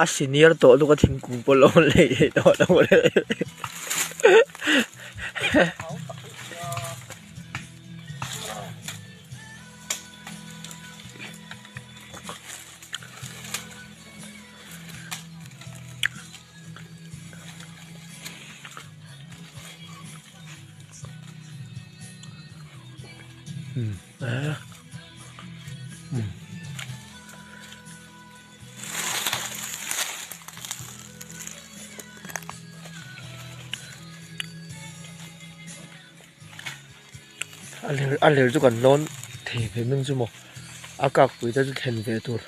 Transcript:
A senior tawh lutuk a thingkung pawh lo lei thei tawh lo le. A ler chu kan lawn thei ve meng chu maw a kak pui te chu thlen ve tur.